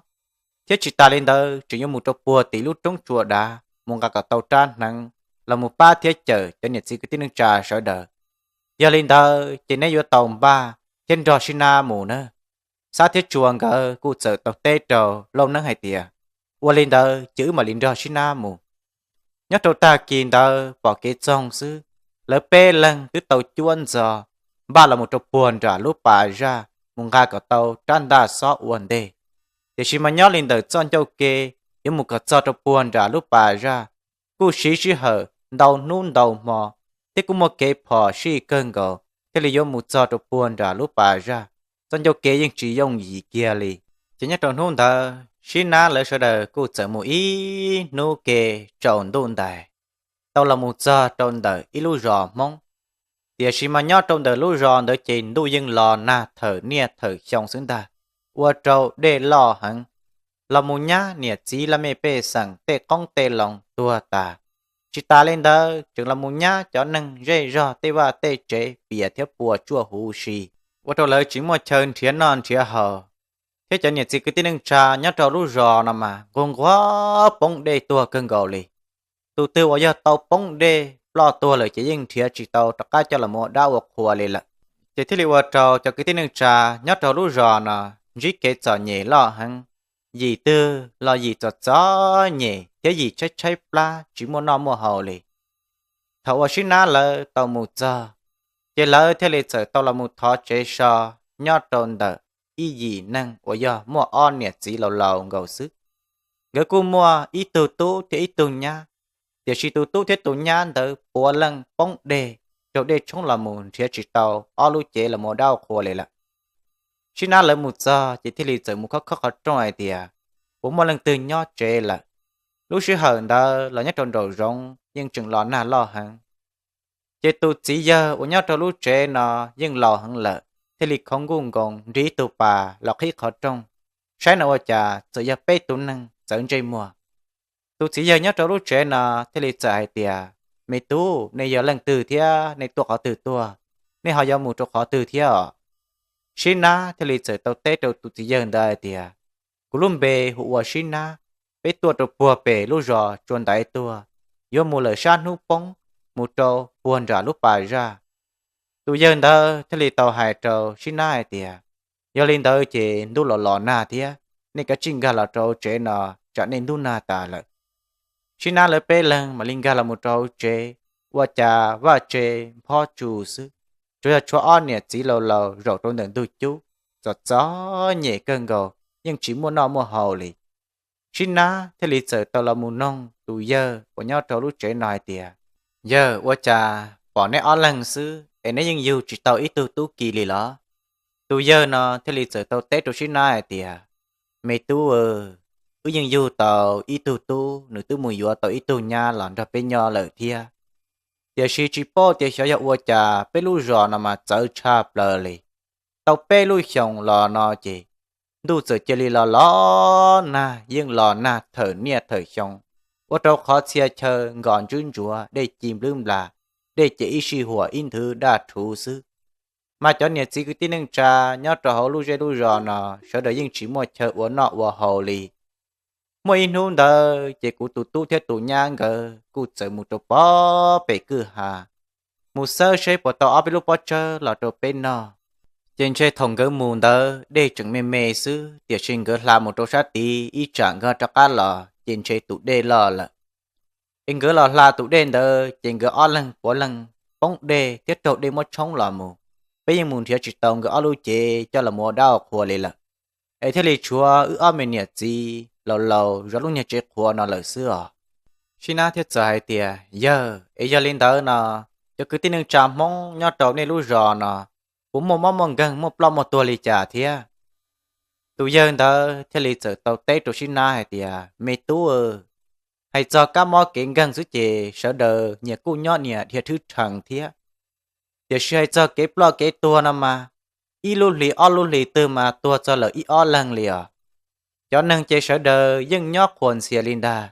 thiab tsis tas li ntawd tseem yuav mus rau puag tim lub roob tsua dav mus nqa kom tau rab hneev los mus pab thiab cawm cov niam txiv kwv tij neej tsa sawv daws. Yog li ntawd ces neb yuav tau npaj thiab nrog Sib Nab mus na. Xab thiab Tsua nkawd kuj txawm tau teb rau Lauj Neeb hais tias, Ua li ntawd ces wb mam li nrog Sib Nab mus. Nyob rau tag kis ntawd pom kev txoog xwb, lawv peb leeg twb tau cuab ntxov npaj los mus rau puag nram lub pas zaj mus nqa kom tau rab ntaj xob ua ntej. Tiam sis mas nyob li ntawm txoj ncauj ke yuav mus kom txog rau puag nram lub pas zaj, kuj siv sij hawm ntau hnub ntau hmo, thiab kuj muaj kev phom sij kawg nkaus thiaj li yuav mus txog rau puag nram lub pas zaj. Txoj ncauj ke yeej tsis yooj yim kiag li. Ces nyob rau hnub ntawd Sib Nab lawv sawv daws kuj txawm mus ib hnub ke tsaus ntuj ntais, tau los mus txog rau ntawm ib lub zos Hmoob. Tiam sis mas nyob rau ntawm lub zos ntawd ces ntuj yeej los nag thawm niaj thawm xyoo xwb ntag, ua rau dej loj heev, los mus nyab niam txiv laj mej pej xeem tej qoob tej loo tuag tas. Tsis tas li ntawd tseem los mus nyab cov neeg zej zog tej vaj tej tsev pias thiab puas tsuaj huv si, ua rau lawv tsis muaj chaw nrhiav noj nrhiav haus. Thiab cov niam txiv kwv tij neej tsa nyob rau lub zos no mas nquag nquag poob dej tuag kawg nkaus li. Tus twg uas yog tau poob dej ploj tuag lawm ces yeej nrhiav tsis tau rov qab coj los ua dab ua qhua li lawm. Ces thiaj li ua rau cov kwv tij neej tsa nyob rau lub zos no ntsib kev txom nyem loj heev, yim twg los yim txom txom nyem thiab yim tshaib tshaib plab tsis muaj noj muaj haus li. Thaum uas Sib Nab lawv tau mus txog, ces lawv thiaj li txawm tau los mus thov tsev so nyob rau ntawm ib yim neeg uas yog muaj ob niam txiv laus laus nkaus xwb. Nkawd kuj muaj ib tug tub thiab ib tug nyab, tiam sis tus tub thiab tus nyab ntawd puav leej poob dej, raug dej tshoob los mus nrhiav tsis tau ob lub cev los ua dab ua qhua li lawm. Sib Nab lawv mus txog ces thiaj li txawm mus khob khob qhov rooj hais tias puas muaj leej twg nyob tsev lawm. Lub sij hawm ntawd los nyob rau nraum zoov yeej tseem los nag loj heev. Ces tus txiv yawg uas nyob rau lub tsev no yeej laus heev lawm, thiaj li khoov nkuj nkoos nrig ib tug pas los qhib qhov rooj, saib no ua cas txawm yog peb tus neeg txawv ntsej muag. Tus txiv yawg nyob rau lub tsev no thiaj li txawm hais tias, Me tub, nej yog leej twg thiab nej tuaj qhov twg tuaj? Nej ho yuav mus rau qhov twg thiab os? Sib Nab thiaj li txawm tau teb rau tus txiv yawg ntawd hais tias, Kuv lub npe hu ua Sib Nab, peb tuaj rau puag pem lub zos tsua ntaiv tuaj, yuav mus lawm sab hnub poob, mus rau puag nram lub pas zaj. Tus yawg ntawd thiaj li tau hais rau Sib Nab hais tias, Yog li ntawd ces ntuj los los nag thiab, nej kav tsij nkag los rau tsev no, tsam nej ntub nag tas lawm. Sib Nab lawv peb leeg mam li nkag los mus rau hauv tsev, ua cas vaj tse nphob tsu xwb, tsuas yog tshuav ob niam txiv laus laus zaum rau ntawm ntug cub, txom txom nyem kawg nkaus, yeej tsis muaj noj muaj haus li. Sib Nab thiaj li txawm tau los mus noog tus yawg uas nyob rau lub tsev no hais tias, Yawg, ua cas pom neb ob leeg xwb es neb yeej yug tsis tau ib tug tub ki li los? Tus yawg no thiaj li txawm tau teb rau Sib Nab hais tias, Me tub, wb yeej yug tau ib tug tub, nws twb mus yuav tau ib tug nyab los nrog peb nyob lawm thiab. Tiam sis tsis paub tias xyov yog ua cas peb lub zos no mas txawv tshaj plaws li. Tau peb lub xyoos los no ces ntuj txawm cia li los los nag, yeej los nag thawm niaj thawm xyoo, ua rau qhov txhia chaw nkos ntswb ntsuav, dej ci nplwb nplas, dej ces ib sij huam ib nthwv daj rhuv xwb. Mas cov niam txiv kwv tij neej tsa nyob rau hauv lub zej lub zos no, sawv daws yeej tsis muaj chaw ua noj ua haus li. Muaj ib hnub ntawd ces kuv tus tub thiab tus nyab nkawd kuj txawm mus rau pem kwj ha, mus xawb seb puas tau ob peb lub pob tsawb los rau peb noj. Ces ntshe thaum nkawd mus ntawd dej tseem me me xwb, tiam sis nkawd hla mus rau sab tid ib tsam nkawd rov qab los ces ntshe tus dej loj lawm. Es nkawd los hla tus dej ntawd ces nkawd ob leeg puav leej poob dej thiab raug dej muab tshoob los mus. Peb yeej mus nrhiav tsis tau nkawd ob lub cev coj los ua dab ua qhua li lawm, es thiaj li tshuav wb ob me niam txiv laus laus zov lub niag tsev qhuav no lawm xwb os. Sib Nab thiaj txawm hais tias, Yawg, es yog li ntawd no, cov kwv tij neej tsa Hmoob nyob rau nej lub zos no puas muaj mob muaj nkeeg, muaj ploj muaj tuag li cas thiab? Tus yawg ntawd thiaj li txawm tau teb rau Sib Nab hais tias, Me tub, hais txog kab mob kev nkeeg xwb ces sawv daws nyias kuj nyob nias dhia thwb rhees thiab. Tiam sis hais txog kev ploj kev tuag no mas, ib lub hlis ob lub hlis twg mas tuag txog lawm ib ob leeg li os. Cov neeg ces sawv daws yeej nyob qhuas ntxhias li ntag,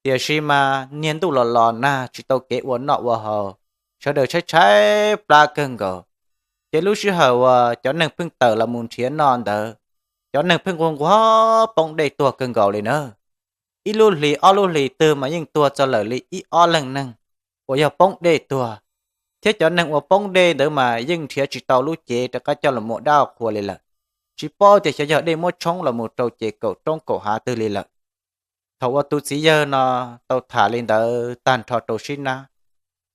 tiam sis mas niag ntuj los los nag tsis tau kev ua noj ua haus, sawv daws tshaib tshaib plab kawg nkaus. Ces lub sij hawm uas cov neeg pheej tawm los mus nrhiav noj ntawd, cov neeg pheej nquag nquag poob dej tuag kawg nkaus li na. Ib lub hlis ob lub hlis twg mas yeej tuag txog lawm li ib ob leeg neeg uas yog poob dej tuag, thiab cov neeg uas poob dej ntawd mas yeej nrhiav tsis tau lub cev rov qab coj los ua dab ua qhua li lawm, tsis paub tias xyov yog dej muab tshoob los mus rau ces kaum roob kaum hav twg li lawm. Thaum uas tus txiv yawg no tau tham li ntawd tag nrho rau Sib Nab,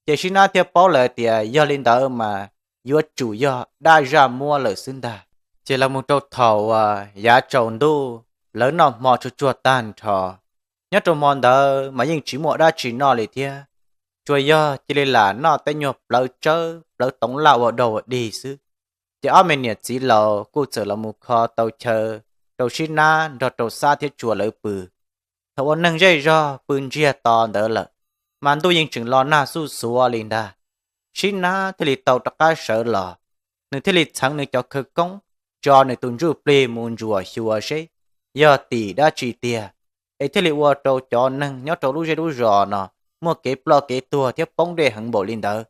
ces Sib Nab thiaj paub lawm tias yog li ntawd mas yuav tsum yog dab zaj muab lawm xwb ntag. Ces los mus rau thaum uas yav tsaus ntuj lawv noj hmo tsuag tsuag tag nrho, nyob rau hmo ntawd mas yeej tsis muaj dab tsi noj li thiab, tsuas yog cia li lam noj tej nyuag plawv tsawb plawv toov laj ua dog ua dig xwb. Ces ob me niam txiv laus kuj txawm los mus kho tau chaw rau Sib Nab nrog rau Xab thiab Tsua lawv pw. Thaum uas neeg zej zog pw ntsiag to ntawd lawm, mas ntuj yeej tseem los nag xuj xuav li ntag. Sib Nab thiaj li tau rov qab sawv los, nws thiaj li txheev nws cov khawv koob, tso nws tus ntsuj plig mus ntsuam xyuas seb yog tim dab tsi tiag, es thiaj li ua rau cov neeg nyob rau lub zej lub zos no muaj kev ploj kev tuag thiab poob dej heev npaum li ntawd.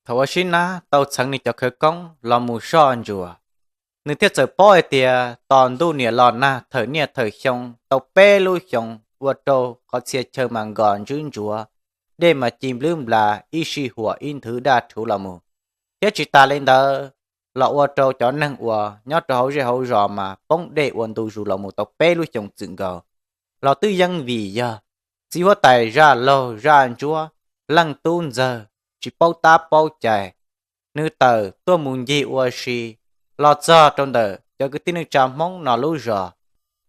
Thaum uas Sib Nab tau txheev nws cov khawv koob los mus soj ntsuam, nws thiaj txawm paub hais tias tos ntuj niam los nag thawm niaj thawm xyoo tau peb lub xyoos ua rau qhov txhia chaw mas nkos ntswb ntsuav, dej mas ci nplwb nplas ib sij huam ib nthwv daj rhuv los mus. Thiab tsis tas li ntawd, los ua rau cov neeg uas nyob rau hauv zej hauv zos mas poob dej ua ntu zus los mus tau peb lub xyoos txwm nkaus, los twb yeej vim yog txiv huab tais zaj laug zaj ntsuab leej tub ntxawg tsis paub tab paub cai, nws tawm tuaj mus ncig ua si los txog rau ntawm cov kwv tij neej tsa Hmoob no lub zos,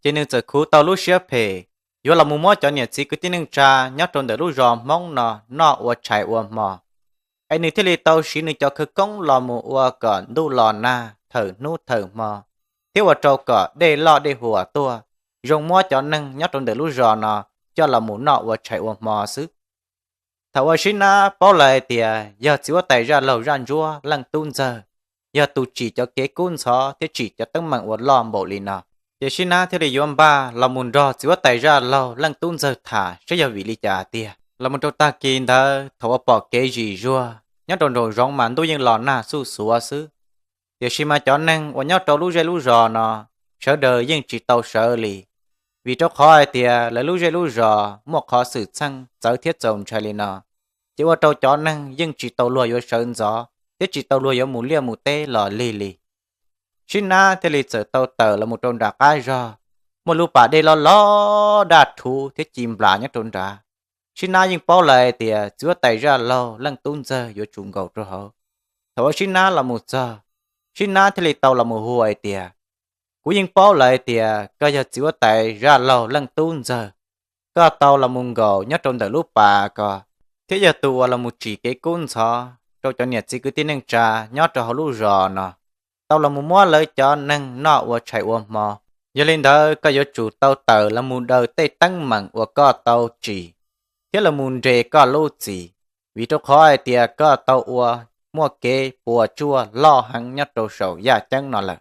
ces nws txawm khuv tau lub siab phem yuav los mus muab cov niam txiv kwv tij neej tsa nyob rau ntawm lub zos Hmoob no noj ua tshais ua hmo. Es nws thiaj li tau siv nws cov khawv koob los mus ua kom ntuj los nag thawm hnub thawm hmo, thiab ua rau kom dej loj dej huam tuaj, zoo muab cov neeg nyob rau ntawm lub zos no coj los mus noj ua tshais ua hmo xwb. Thaum uas Sib Nab paub lawm hais tias yog txiv huab tais zaj laug zaj ntsuab leej tub ntxawg yog tus tsim cov kev kub ntxhov thiab tsim cov teeb meem uas loj npaum li no, ces Sib Nab thiaj li yuav npaj los mus nrog txiv huab tais zaj laug leej tub ntxawg tham saib yog vim li cas tiag. Los mus rau tag kis ntawd thaum uas pom kev zim zuag nyob rau nraum zoov mas ntuj yeej los nag xuj xuav xwb, tiam sis mas cov neeg uas nyob rau lub zej lub zos no sawv daws yeej tsis tau sawv li, vim rau qhov hais tias lawv lub zej lub zos muaj qhov xwm txheej txawv thiab txaus ntshai li no, ces ua rau cov neeg yeej tsis tau luag yuav sawv ntxov thiab tsis tau luag yuav mus liaj mus teb los lig li. Sib Nab thiaj li txawm tau tawm los mus rau nram qab zog, muaj lub pas dej loj loj daj rhuv thiab ci nplas nyob rau nrad. Sib Nab yeej paub lawm hais tias txiv huab tais Zaj Laug leej tub ntxawg yuav tsum nkaum rau hauv. Thaum uas Sib Nab los mus txog, Sib Nab thiaj li tau los mus hu hais tias, Kuv yeej paub lawm hais tias koj yog txiv huab tais Zaj Laug leej tub ntxawg, koj tau los mus nkaum nyob rau ntawm lub pas ko, thiab yog tus uas los mus tsim kev kub ntxhov rau cov niam txiv kwv tij neej tsa nyob rau hauv lub zos no, tau los mus muab lawv cov neeg noj ua tshais ua hmo. Yog li ntawd koj yuav tsum tau tawm los mus daws tej teeb meem uas koj tau tsim, thiab los mus nres koj lub txim, vim rau qhov hais tias koj tau ua muaj kev puas tsuaj loj heev nyob rau saum yaj ceeb no lawm.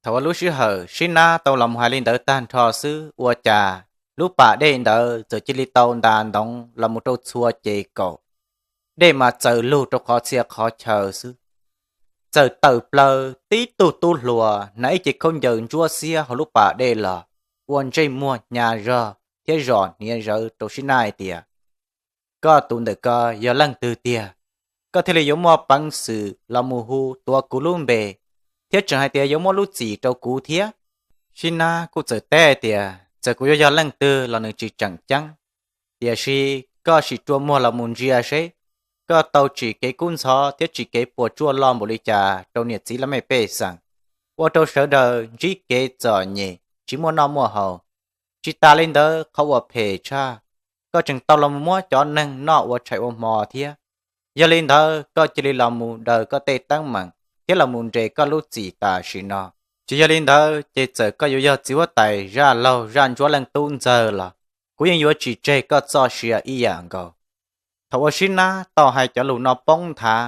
Thaum uas lub sij hawm Sib Nab tau los mus hais li ntawd tag nrho xwb ua cas lub pas dej ntawd txawm cia li tau ntas ntoov los mus rau txhua ces kaum, dej mas txaws lug rau qhov txhia qhov chaw xwb. Txawm tawm plaws tib tug tub hluas hnav ib ce khaub ncaws ntsuab xiab hauv lub pas dej los, ua ntsej muag hnyav zog thiab zom hniav zawv rau Sib Nab hais tias, Koj tus ntawm ko yog leej twg tiag, koj thiaj li yuav muaj peev xwm los mus hu tuav kuv lub npe, thiab tseem hais tias yuav muab lub txim rau kuv thiab? Sib Nab kuj txawm teb hais tias, Txawm kuv yuav yog leej twg los nws tsis tseem ceeb, tiam sis koj sim rua muag los mus ntsia seb, koj tau tsim kev kub ntxhov thiab tsim kev puas tsuaj loj npaum li cas rau niam txiv laj mej pej xeem, ua rau sawv daws ntsib kev txom nyem tsis muaj noj muaj haus. Tsis tas li ntawd, qhov uas phem tshaj, koj tseem tau los mus muab cov neeg noj ua tshais ua hmo thiab. Yog li ntawd, koj cia li los mus daws koj tej teeb meem thiab los mus nres koj lub txim tam sim no. Tsis yog li ntawd ces txawm koj yuav yog txiv huab tais Zaj Laug Zaj Ntsuab leej tub ntxawg los kuv yeej yuav tsis tseg koj txoj sia ib yam nkaus. Thaum uas Sib Nab tau hais cov lus no poob nthav,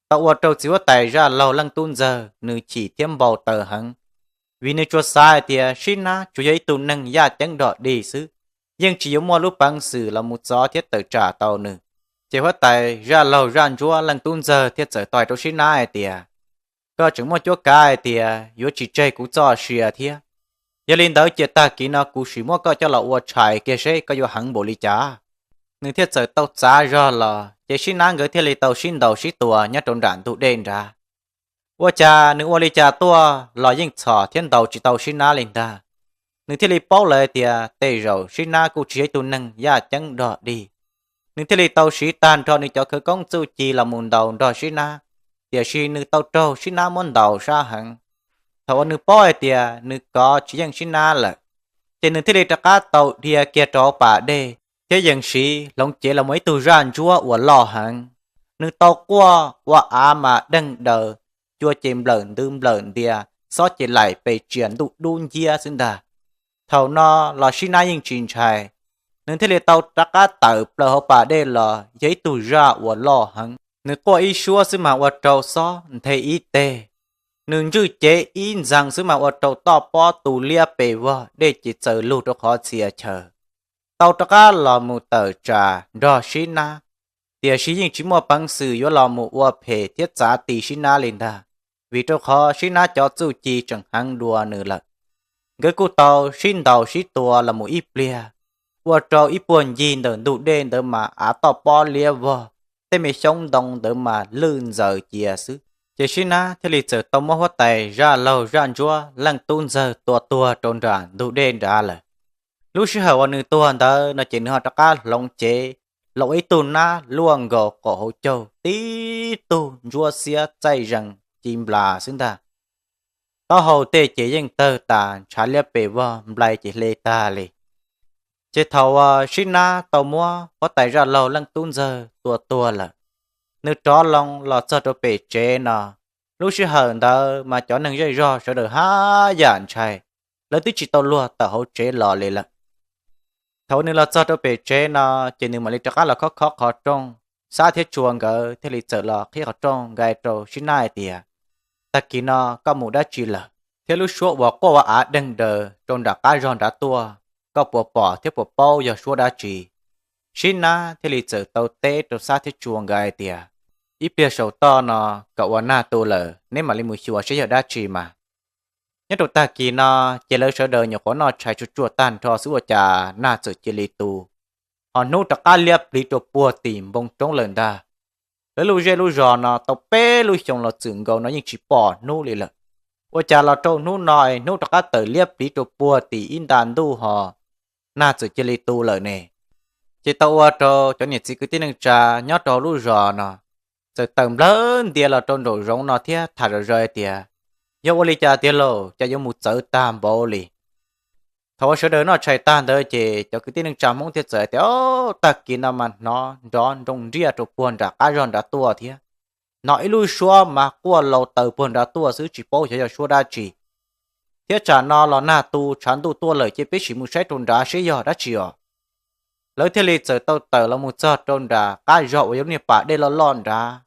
tau ua rau txiv huab tais Zaj Laug leej tub ntxawg nws chim thiab npau taws heev, vim nws tsuas xav hais tias Sib Nab tsuas yog ib tug neeg yaj ceeb dog dig xwb, yeej tsis yuav muaj lub peev xwm los mus txov thiab tawm tsam tau nws. Ces huab tais Zaj Laug Zaj Ntsuab leej tub ntxawg thiaj txawm tau hais rau Sib Nab hais tias, Koj tseem muaj cuab kav hais tias yuav tsis tseg kuv txoj sia thiab. Yog li ntawd cia tag kis no kuv sim muab koj coj los ua tshais kiag seb koj yuav heev npaum li cas. Nws thiaj txawm tau txav zog los ces Sib Nab nkawd thiaj li tau sib ntaus sib tua nyob rau nram ntug dej nrad. Ua cas nws ua li cas tuaj los yeej txhom thiab ntaus tsis tau Sib Nab li ntag. Nws thiaj li paub lawm tias tej zaum Sib Nab kuj tsis yog ib tug neeg yaj ceeb dog dig. Nws thiaj li tau siv tag nrho nws cov khawv koob txuj ci los mus ntaus nrog Sib Nab, tiam sis nws tau raug Sib Nab muab ntaus sab heev. Thaum uas nws paub hais tias nws kov tsis yeej Sib Nab lawm, ces nws thiaj li rov qab tau dhia kiag rau hauv pas dej thiab yees siv hloov cev los mus ib tug zaj ntsuab uas loj heev. Nws tau quaj ua av mas deeg daws, cua ces nplawm ntwv nplawm ntias, xob ces laim pes tsias ntuj dub nciab xwb ntag. Thaum no los Sib Nab yeej tsis ntshai, nws thiaj li tau rov qab tawm plaws hauv pas dej los yog ib tug zaj uas loj heev. Nws quaj ib suab xwb mas ua rau xob nthe ib teg, nws ntswj cev ib ntxees xwb mas ua rau toj pob tu liab pes vog, dej ces txaws lug rau qhov txhia chaw. Tau rov qab los mus tawm tsam nrog Sib Nab, tiam sis yeej tsis muaj peev xwm yuav los mus ua phem thiab txav ti Sib Nab li ntag, vim rau qhov Sib Nab cov txuj ci tseem heev dua nws lawm. Nkawd kuj tau sib ntaus sib tua los mus ib pliag, ua rau ib puag ncig ntawm ntug dej ntawd mas av toj pob liab vog, tej me xyoob ntoo ntawd mas lwj ntxaws cia xwb. Ces Sib Nab thiaj li txawm tau muab huab tais Zaj Laug Zaj Ntsuab leej tub ntxawg tua tuag rau nram ntug dej nrad lawm. Lub sij hawm uas nws tuag ntawd no ces nws ho rov qab hloov cev los ua ib tug nab luaj nkaus qaum hauv caug, tib tug ntsuab xiab txaij zees ci nplas xwb ntag. Taub hau tej ces yeej tawg tas ntshav liab pes vog, nplai ces hle tag li. Ces thaum uas Sib Nab tau muab huab tais Zaj Laug leej tub ntxawg tua tuag lawm, nws rov loo los txog rau pem tsev no. Lub sij hawm ntawd mas cov neeg zej zog sawv daws haj yam ntshai, lawv twb tsis tau luag tawm hauv tsev los li lawm. Thaum uas nws los txog rau pem tsev no, ces nws mam li rov qab los khob khob qhov rooj. Xab thiab Tsua nkawd thiaj li txawm los qhib qhov rooj nkai rau Sib Nab hais tias, Tag kis no koj mus dab tsi lawm? Thiab lub suab uas quaj ua av deeg daws rau nram qab zog nrad tuaj, koj puas pom thiab puas paub yog suab dab tsi? Sib Nab thiaj li txawm tau teb rau Xab thiab Tsua nkawd hais tias, Ib pliag saum toj no kom ua nag tu lawm neb mam li mus xyuas seb yog dab tsi mas. Nyob rau tag kis no, ces lawv sawv daws nyuam qhuav noj tshais tsuag tsuag tag nrho xwb ua cas nag txawm cia li tu, ho hnub rov qab liab pliv rau puag tim npoo roob lawm ntag. Lawv lub zej lub zos no tau peb lub xyoos los txwm nkaus no yeej tsis pom hnub li lawm. Ua cas los rau hnub no es hnub rov qab tawm liab pliv rau puag tim ib nta ntuj ho nag txawm cia li tu lawm ne? Ces tau ua rau cov niam txiv kwv tij neej tsa nyob rau hauv lub zos no txawm tawm nplawg ntia los rau nraum zoov no thiab tham zom zaws hais tias, yog ua li cas tiag lauj, cas yuav mus txawv tag npaum li. Thaum uas sawv daws noj tshais tag ntawd ces cov kwv tij neej tsa Hmoob thiaj txawm hais tias, o, tag kis no mas hnov nrov nroo nriaj rau puag nram qab zog nrad tuaj thiab. Hnov ib lub suab mas quaj laus taws puag nrad tuaj xwb, tsis paub xyov yog suab dab tsi. Thiab tsam no los nag tu tshav ntuj tuaj lawm, ces peb sim mus saib rau nrad seb yog dab tsi os. Lawv thiaj li txawm tau tawm los mus txog rau nram qab zog uas yog lub niag pas dej loj loj nrad,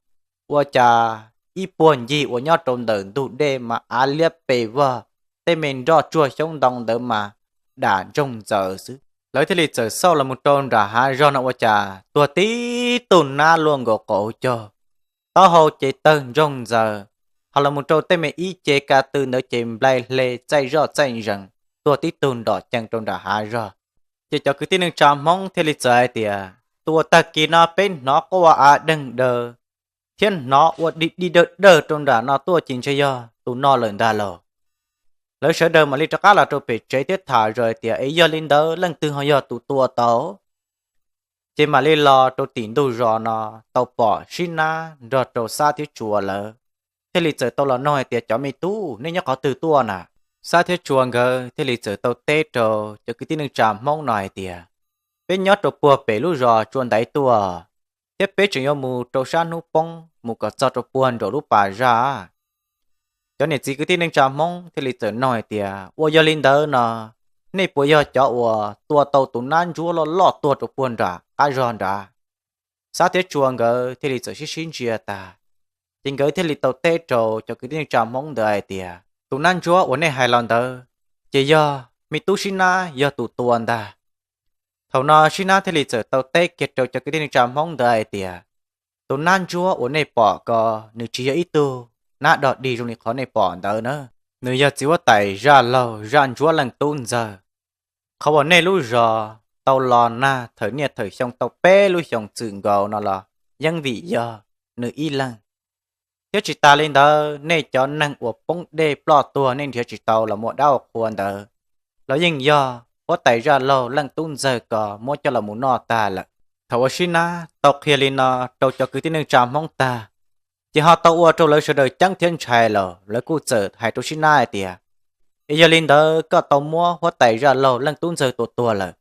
ua cas ib puag ncig uas nyob rau ntawm ntug dej mas av liab pes vog, tej me nroj tsuag xyoob ntoo ntawd mas dam ntsoog ntxaws xwb. Lawv thiaj li txawm xauj los mus rau nram hav zog no ua cas tuag tib tug nab luaj nkaus qaum caug, taub hau ces tawg ntsoog ntxaws, ho los mus rau tej me ib ce ka tw ntawd ces nplai hle txaij zoj txaij zees, tuag tib tug nrom cees rau nram hav zog. Ces cov kwv tij neej tsa Hmoob thiaj li txawm hais tias, tus uas tag kis no peb hnov quaj ua av deeg daws thiab hnov ua dig dig dawg dawg rau nram no tuaj ces ntshe yog tus no lawm ntag lauj. Lawv sawv daws mam li rov qab los rau pem tsev thiab tham zoj hais tias, es yog li ntawd leej twg ho yog tus tua tau? Ces mam li los rau tim ntug zos no, tau pom Sib Nab nrog rau Xab thiab Tsua lawv thiaj li txawm tau los noog hais tias, cov me tub, nej nyob qhov twg tuaj na? Xab thiab Tsua nkawd thiaj li txawm tau teb rau cov kwv tij neej tsa Hmoob no hais tias, peb nyob rau puag pem lub zos Tsua Ntaiv tuaj, thiab peb tseem yuav mus rau sab hnub poob mus kom txog rau puag nraum lub pas zaj. Cov niam txiv kwv tij neej tsa Hmoob thiaj li txawm noog hais tias, ua yog li ntawd no, nej puas yog cov uas tua tau tus nab ntsuab loj loj tuag rau puag nram qab zog nrad? Xab thiab Tsua nkawd thiaj li txawm sib sib ntsia tas, ces nkawd thiaj li tau teb rau cov kwv tij neej tsa Hmoob ntawd hais tias, tus nab ntsuab uas nej hais los ntawd, ces yog me tub Sib Nab yog tus tua ntag. Thaum no Sib Nab thiaj li txawm tau teb kiag rau cov kwv tij neej tsa Hmoob ntawd hais tias, tus nab ntsuab uas nej pom ko, nws tsis yog ib tug nab dog dig zoo li qhov nej pom ntawd na, nws yog txiv huab tais zaj laug zaj ntsuab leej tub ntxawg. Qhov uas nej lub zos tau los nag thawm niaj thawm xyoo tau peb lub xyoos txwm nkaus no los yeej vim yog nws ib leeg. Thiab tsis tas li ntawd, nej cov neeg uas poob dej ploj tuag nej nrhiav tsis tau los muaj dab ua qhua ntawd los yeej yog huab tais zaj laug leej tub ntxawg ko muab coj los mus noj tag lawm. Thaum uas Sib Nab tau qhia li no rau cov kwv tij neej tsa Hmoob tag, ces ho tau ua rau lawv sawv daws ceeb thiab ntshai lawm, lawv kuj txawm hais rau Sib Nab hais tias, es yog li ntawd koj tau muab huab tais zaj laug leej tub ntxawg tua tuag lawm,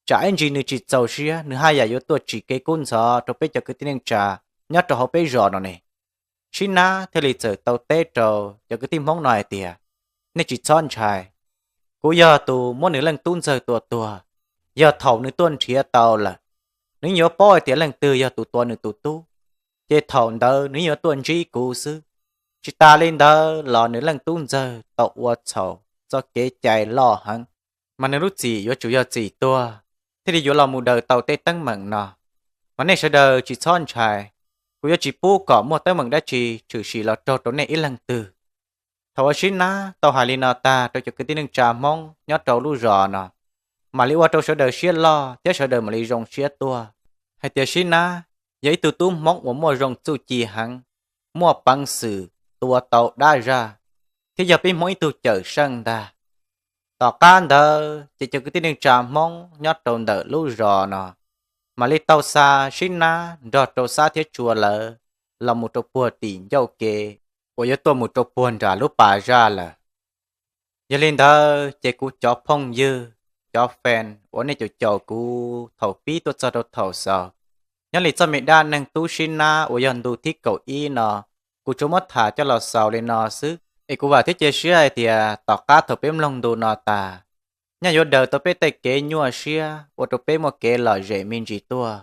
tsam ib ntsis nws tsis txaus siab nws haj yam yuav tuaj tsim kev kub ntxhov rau peb cov kwv tij neej tsa nyob rau hauv peb zos no ne. Sib Nab thiaj li txawm tau teb rau cov kwv tij Hmoob no hais tias, nej tsis txhob ntshai, kuv yog tus muab nws leej tub ntxawg tua tuag. Yog thaum nws tuaj nrhiav tau lawm, nws yuav paub hais tias leej twg yog tus tua nws tus tub, ces thaum ntawd nws yuav tuaj ntsib kuv xwb. Tsis tas li ntawd los nws leej tub ntxawg tau ua txhaum txoj kev cai loj heev, mas nws lub txim yuav tsum yog txim tuag thiaj li yuav los mus daws tau tej teeb meem no. Mas nej sawv daws tsis txhob ntshai, kuv yuav tsis pub kom muaj teeb meem dab tsi tshwm sim los raug rau nej ib leeg twg. Thaum uas Sib Nab tau hais li no tag rau cov kwv tij neej tsa Hmoob nyob rau lub zos no, mam li ua rau sawv daws siab loj thiab sawv daws mam li zoo siab tuaj, hais tias Sib Nab yog ib tug tub Hmoob uas muaj zoo txuj ci heev, muaj peev xwm tua tau dab zaj, thiab yog peb Hmoob ib tug cawm seej ntag. Tom qab ntawd ces cov kwv tij neej tsa Hmoob nyob rau ntawm lub zos no mam li tau xa Sib Nab nrog rau Xab thiab Tsua lawv los mus rau puag tim ncauj kev uas yuav tuaj mus rau puag nram lub pas zaj lawm. Yog li ntawd ces kuv cov phooj ywg, cov fan uas nej caum caum kuv thaum pib tuaj txog rau thaum xaus, nyob li txoj me dab neeg tub Sib Nab uas yog ntu thib kaum ib no, kuv tsuas muab tham coj los xaus li no xwb. Es kuv vam thiab cia siab hais tias tom qab thaum peb mloog ntu no tas, nyaj yuav daws tau peb tej kev nyuaj siab ua rau peb muaj kev lom zem me ntsis tuaj,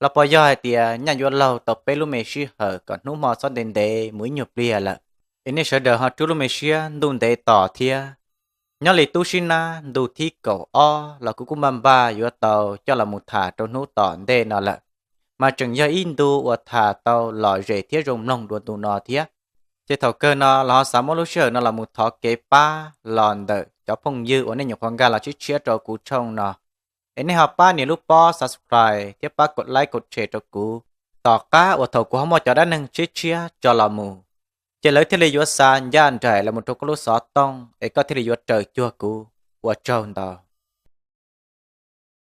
los puas yog hais tias nyaj yuav laug tau peb lub me sij hawm kom hnub hmo txhob ntev ntev mus ib nyuag pliag lawm. Es nej sawv daws ho rub lub me siab ntuj ntev tos thiab. Nyob li tub Sib Nab ntu thib kaum ob los kuv kuj npaj npaj yuav tau coj los mus tham rau hnub tom ntej no lawm, mas tseem yog ib ntu uas tham tau lom zem thiab zoo mloog dua ntu no thiab. Ces thaum kawg no los ho xav muab lub sij hawm no los mus thov kev pab los ntawm cov phooj ywg uas nej nyuam qhuav nkag los tshiab tshiab rau kuv tshooj no, es nej ho pab nias lub pob subscribe thiab pab kom like kom share rau kuv, tom qab uas thaum kuv ho muaj cov dab neeg tshiab tshiab tso los mus, ces lawv thiaj li yuav xa ncaj nraim los mus rau koj lub xov tooj es koj thiaj li yuav raws cuag kuv. Ua tsaug ntau.